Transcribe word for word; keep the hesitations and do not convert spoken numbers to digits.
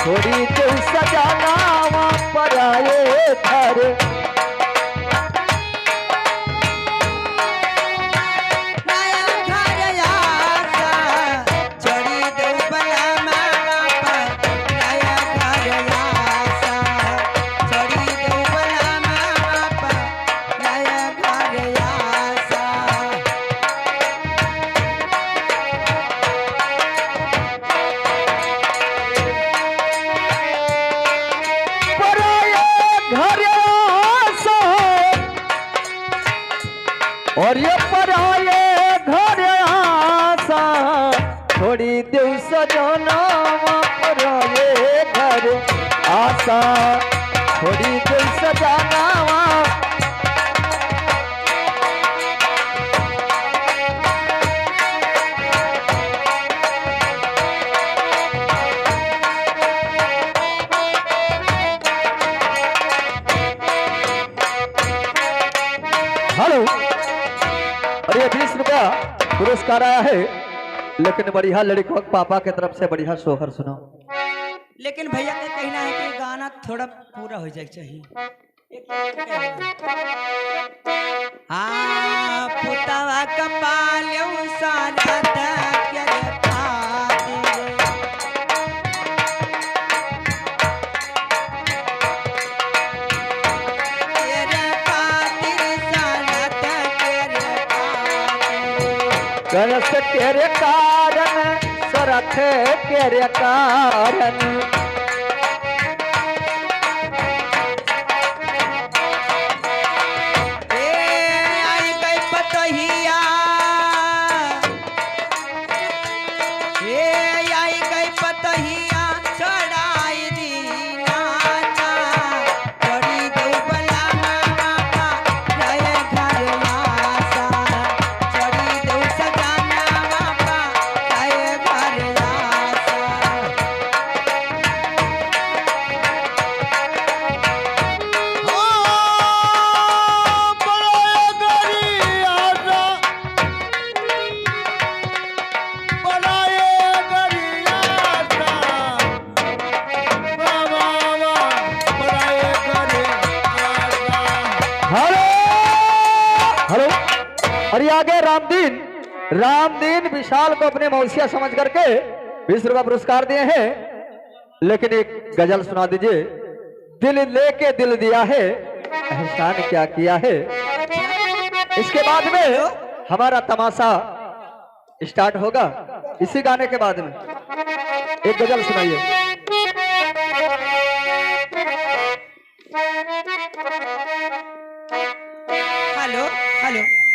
छोड़ी देउ सजनावा पराए घर। नया घर आसा, छोड़ी देउ बलमा पर, नया घर आसा, छोड़ी देउ बलमा पर, नया घर आसा। पराए घर आसा, और ये पराए घर आसा, छोड़ी देउ सजनावा पराए घर आसा, छोड़ी देउ सजनावा। हेलो, अरे, बीस रुपया पुरस्कार आया है, लेकिन बढ़िया लड़िकवा के पापा के तरफ से बढ़िया सोहर सुनाओ। लेकिन भैया के कहना है कि गाना थोड़ा पूरा हो जाए के चाहिए। हाँ, पुतवा क पाल्यो सारद के रे पाती रे। के रे पाती रे सारद के रे पाती रे। करस के रे कारण, सरथ के रे कारण। ए, आई गई पतोहिया। ए, आई गई पतोहिया, छोड़ाई दीना ना। छोड़ी देउ बलमा बापा, रहे घर आसा। छोड़ी देउ सजना बापा, रहे घर आसा। हेलो, हेलो। अरे आगे रामदीन, रामदीन विशाल को अपने मौसिया समझ करके बीस रुपया पुरस्कार दिए हैं। लेकिन एक गजल सुना दीजिए। दिल लेके दिल दिया है, एहसान क्या किया है। इसके बाद में हमारा तमाशा स्टार्ट होगा, इसी गाने के बाद में एक गजल सुनाइए। हेलो, हेलो।